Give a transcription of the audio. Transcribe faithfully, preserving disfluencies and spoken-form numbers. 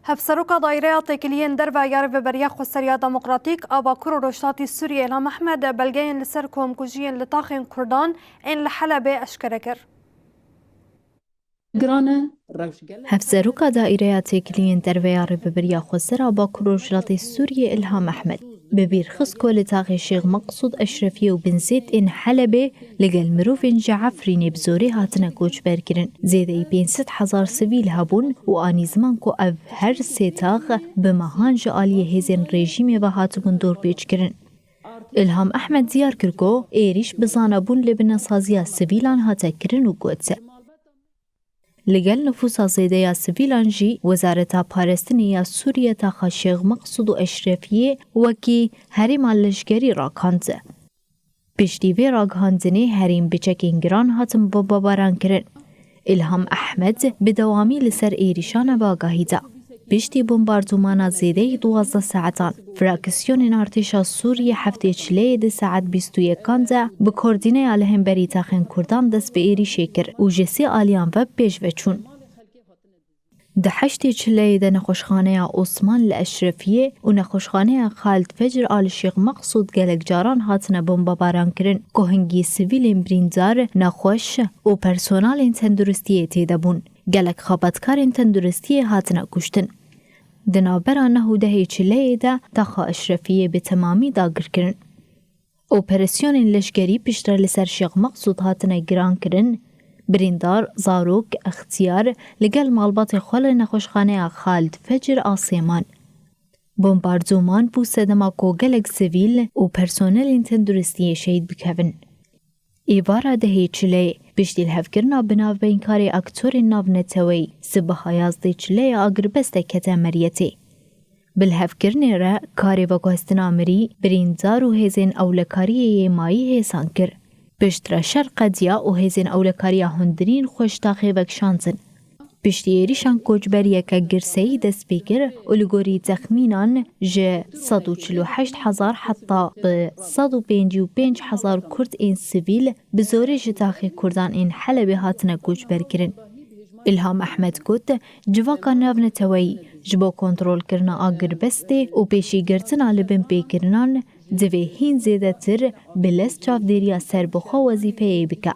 Hevseroka Daîreya Têkiliyên Derve ya Rêveberiya Xweseriya Demokratîk a Bakur û Rojhilatî Sûriyê Îlham Ehmed belgeyên li ser komkujiyên li taxên Kurdan ên li Helebê eşkere kir. Hevseroka Daîreya Têkiliyên Derve ya Rêveberiya Xwesera Bakur û Rojhilatê Sûriyê Îlham Ehmed bi bîr xist ku li taxê Şêx Meqsûd Eşrefiyê û Bin Zêd ên Helebê li gel mirovên ji Efrînê bi zorê hatine koçberkirin. Zêdeyî pênc sed hezar sivîl hebûn û anî ziman ku ev her sê tax bi mehan ji aliyê hêzên rejîmê ve hatibûn dorpêçkirin. Îlham Ehmed diyar kir ku êrîş bi zanebûn li binesaziya sivîlan hate kirin û got, Li gel nifûsa zêde ya sivîlan jî Wezareta Parastinê ya Sûriye taxa Şêx Meqsûd û Eşrefiyê wekî herêma leşkerî rakand. Piştî vê ragihandinê herêm bi çekên giran hatin bombebaran kirin. Îlham Ehmed bi dewamî li ser êrîşan ve agahî da. Piştî bombardûmana zêdeyî duwazdeh saetan, fraksiyonên artêşa Sûriyê heftê çileyê di saet bîst û yekan de bi koordîneya li hemberî taxên Kurdan dest bi êrîşê kir û ji sê aliyan ve pêş ve çûn. Di heştê çileyê de nexweşxaneya Osman li Eşrefiyê û nexweşxaneya Xalid Fecr a li Şêx Meqsûd gelek caran hatine bombebaran kirin ku hingî sivîlên birîndar, nexweş û personelên tenduristiyê tê de bûn. Gelek xebatkarên tenduristiyê hatine kuştin. Di navbera neh û dehê çileyê de taxa Eşrefiyê bi temamî dagir kirin. Operasyonên leşkerî piştre li ser Şêx Meqsûd hatine giran kirin. Birîndar, zarok, extiyar li gel malbatê xwe li nexweşxaneya Xalid Fecr a Sêman. Bombardûman bû sedema ku gelek sivîl û personelên tenduristiyê şehîd bikevin. Êvara dehê çileyê, piştî lihevkirina bi navbeynkariya aktorên navneteweyî, sibeha yazdê çileyê agirbeste kete meriyetê. Bi lihevkirinê re karê veguhestina mirî, birîndar û hêzên ewlekariyê yê mayî hêsan kir. Piştre şer qediya û hêzên ewlekariya hundirîn xwe ji taxê vekişandin. Piştî êrîşan koçberiyeke girseyî dest pê kir û li gorî texmînan ji sed û çil û heşt hezar heta bi sed û pêncî û pênc hezar Kurd ên sivîl bi zorê ji taxê Kurdan ên Helebê hatine koçberkirin. Îlham Ehmed got, civaka navneteweyî ji bo kontrolkirina agirbestê û pêşîgirtina li binpêkirinan divê hîn zêdetir bi lez çavdêriya serbixwe wezîfeyê bike.